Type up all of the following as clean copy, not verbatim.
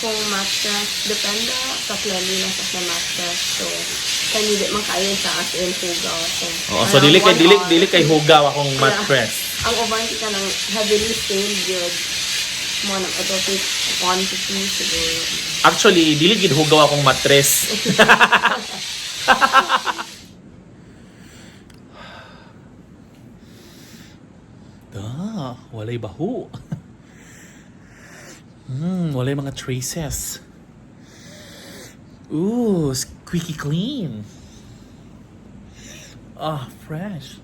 Kung mattress, depende sa cleanliness of the mattress. So, kay hindi man kayo siya as in hugaw. So, Oo, so around dili kay one dili hour. Dili kay hugaw akong mattress. Ang uban ka ng heavily stained yun. Mo nang ito take 1 to 2 siguro. Actually, dili gid hugaw akong mattress. Da, walay baho. Walay mga traces. Ooh, squeaky clean. Ah, fresh.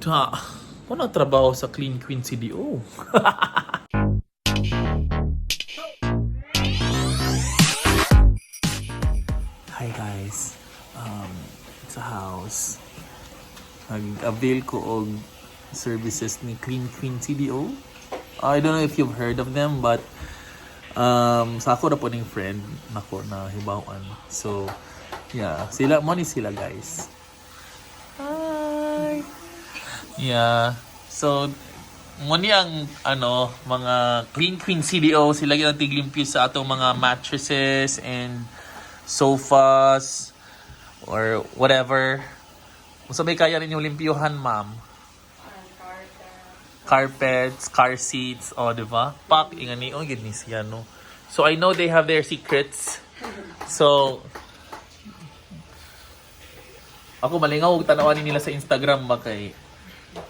Da, wala trabaho sa Clean Queen CDO. Hi guys. Sa house. Nag-avail ko og services ni Clean Queen CDO. I don't know if you've heard of them, but sa ako na po ning friend nako na hibawan. So, yeah, sila mo ni sila, guys. Hi. Yeah. So, mo ni ang ano, mga Clean Queen CDO, sila gyud ang tiglimpyo sa atong mga mattresses and sofas or whatever. Unsa may kaya ninyong limpyuhan, ma'am? Carpets, car seats, oh, di ba? Pak, ingani, oh, gid ni siya, no? So, I know they have their secrets. So, ako malingaw og tan-awan nila sa Instagram ba kay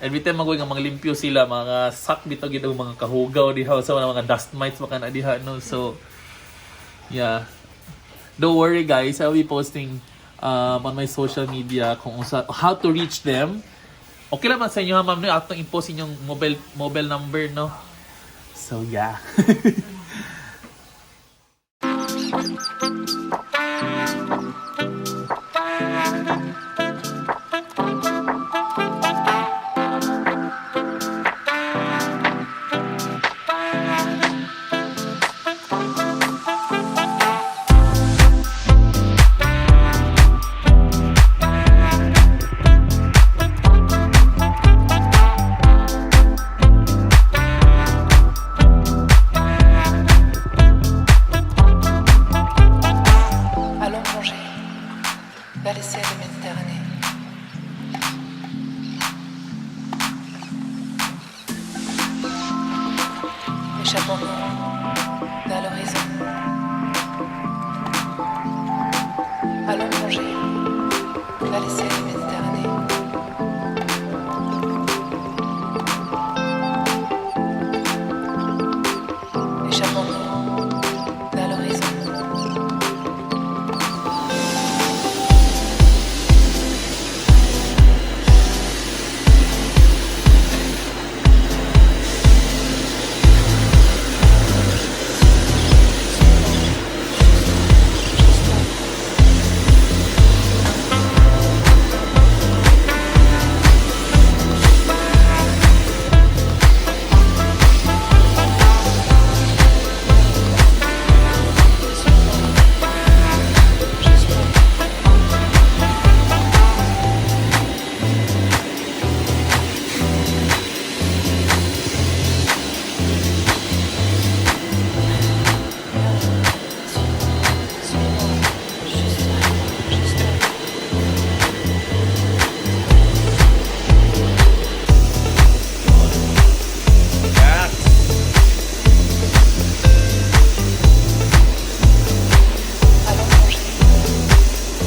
every time magoy nga manglimpyo sila, mga sak dito gid og mga kahugaw diha sa mga dust mites baka na diha, no? So yeah, don't worry guys, I'll be posting on my social media kung unsa, how to reach them. Okay lang man sa inyo ha, ma'am, no? Atong i-post inyong mobile number, no? So yeah. Allons plonger vers les ciels de Méditerranée. Échappons-nous vers l'horizon. Allons plonger vers les ciels de Méditerranée. Échappons-nous vers l'horizon. Suis-moi, juste là, juste là. Allons plonger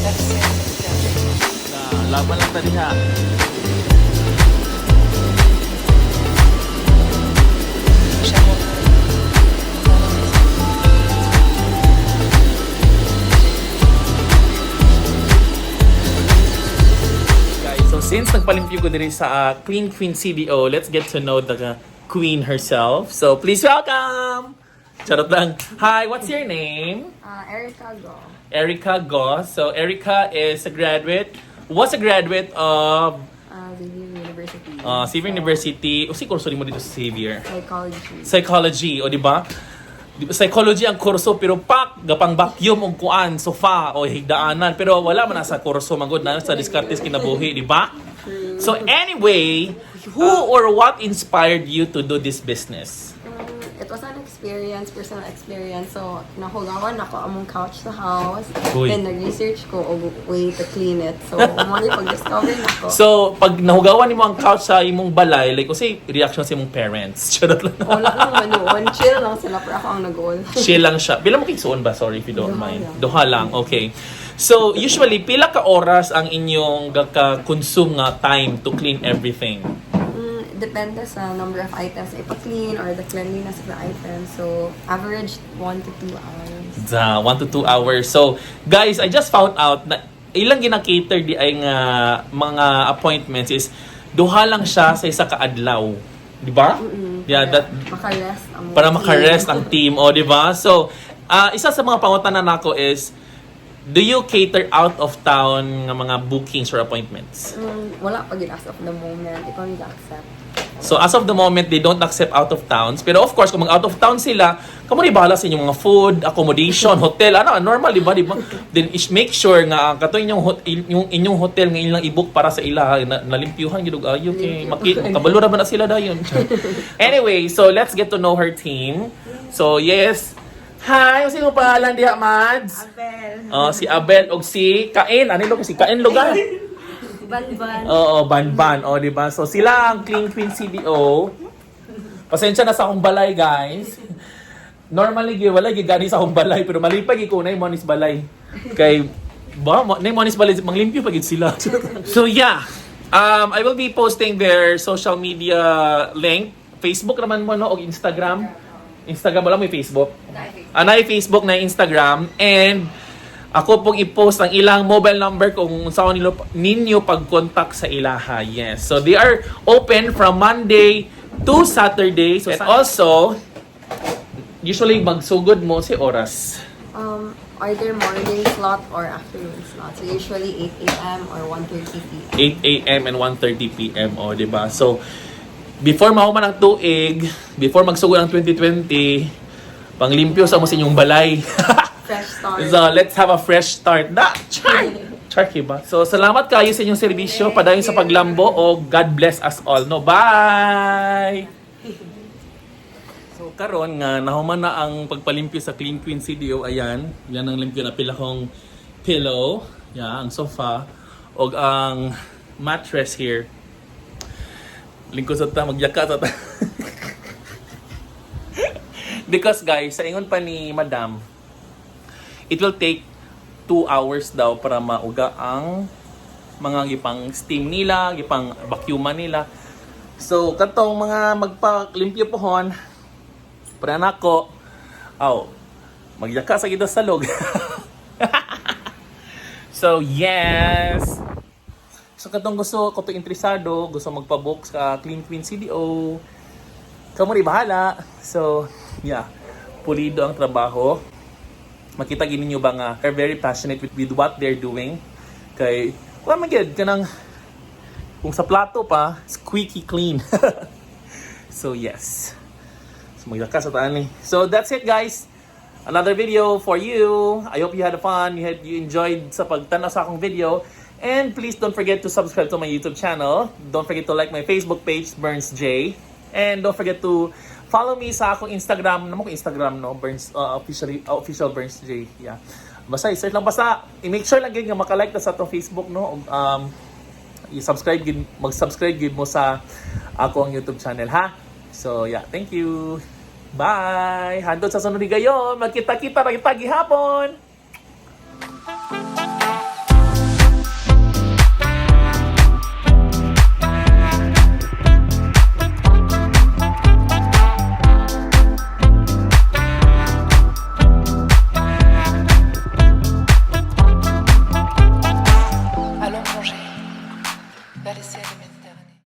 vers les ciels de Méditerranée. Na, laban lang ta diha. Échappons-nous vers l'horizon. Guys, so since nagpalimpyo ko diri sa Clean Queen CDO, let's get to know the queen herself. So please welcome! Charot lang. Hi, what's your name? Erica Go. Erica Go. So Erica is a graduate, was a graduate of Xavier University. Xavier University. O si kurso mo dito sa Xavier? Psychology. Psychology, o di ba? Di ba, psychology ang kurso pero pak gapang vacuum og kuan sofa o higdaanan pero wala man na sa kurso magud na sa diskartes kinabuhi, di ba? So anyway, who or what inspired you to do this business? It was unexpected. experience, personal experience. So, nahugawan nako among couch sa house. Uy. Then, nag-research ko og way to clean it. So, mao ni pag-discover nako. So, pag nahugawan nimo ang couch sa imong balay, like, unsay reaction sa imong parents? Charot lang. Wala lang manuon. Chill lang sila, pero ako ang nag-goal. Chill lang siya. Pila mo kigsuon ba? Sorry if you don't Duha mind. lang. Duha lang, okay. So, usually, pila ka oras ang inyong gaka-consume nga time to clean everything? Depende sa number of items na ipa-clean or the cleanliness of the item. So, average 1 to 2 hours. Sa 1 to 2 hours. So, guys, I just found out na ilang gina-cater diay nga mga appointments is duha lang siya sa isa ka adlaw. Di ba? Yeah, Para that makarest ang para team. makarest ang team, o di ba? So, isa sa mga pangutana nako is, do you cater out of town nga mga bookings or appointments? Wala pa gid as of the moment. Ikaw ni accept. So as of the moment, they don't accept out of towns. Pero of course, kung mag out of town sila, kamo ni bahala sa inyong mga food, accommodation, hotel, ano, normal, di ba? Di ba? Then make sure nga ang katong inyong inyong hotel nga ilang i-book para sa ila na, nalimpyuhan gid og ayo kay Limpyo. Kabalo ra ba na sila dayon. Anyway, so let's get to know her team. So yes. Hi, sino pangalan diha, Mads? Abel. Oh, si Abel og si Kain. Ano lo si Kain lugar? Banban. Oo, Banban. O, di ba? So, sila ang Clean Queen CDO. Pasensya na sa akong balay, guys. Normally, gi wala gigani sa akong balay, pero malipay gi ko na monis balay. Kay ba mo na monis balay manglimpyo pa gid sila. So yeah. I will be posting their social media link. Facebook naman mo, no, og Instagram. Instagram, wala mo yung Facebook. Anay Facebook na Instagram and ako pong i-post ang ilang mobile number kung saan nilo, ninyo pag-contact sa ilaha. Yes. So they are open from Monday to Saturday. So and also usually magsugod mo si oras. Either morning slot or afternoon slot. So usually 8 a.m. or 1:30 p.m. 8 a.m. and 1:30 p.m. O, di ba? So, before mahuman ang tuig, before magsugod ang 2020, panglimpyo sa mo sa inyong balay. Fresh start. So, let's have a fresh start. Na, char! Char, ba? So, salamat kayo sa inyong serbisyo. Padayon sa paglambo o God bless us all. No, bye! So, karon nga nahuman na ang pagpalimpyo sa Clean Queen CDO. Ayan, yan ang limpyo na pila kong pillow. Yeah, ang sofa. Og ang mattress here. Lingkod sa ta, magyaka sa ta. Because guys, sa ingon pa ni Madam, it will take 2 hours daw para mauga ang mga gipang steam nila, gipang vacuuman nila. So, katong mga magpalimpyo pohon, para nako, aw, magyaka sa kita sa log. So, yes! So, katong gusto, katong interesado, gusto magpa-book sa Clean Queen CDO, kamo rin bahala. So, yeah, pulido ang trabaho. Makita gini ninyo ba nga they're very passionate with what they're doing. Kay, wala man gyud kanang kung sa plato pa, squeaky clean. So yes. So magyaka sa taan ni. So that's it, guys. Another video for you. I hope you had fun. You enjoyed sa pagtanaw sa akong video. And please don't forget to subscribe to my YouTube channel. Don't forget to like my Facebook page, Burns J. And don't forget to follow me sa akong Instagram. Namo ko Instagram, no? Burns, official Burns J. Yeah. Basta, i-search lang. Basta, i-make sure lang gid nga makalike na sa atong Facebook, no? I-subscribe gid, mag-subscribe gid mo sa ako ang YouTube channel, ha? So yeah, thank you. Bye. Hantod sa sunod gayon, magkita-kita ra kita gihapon.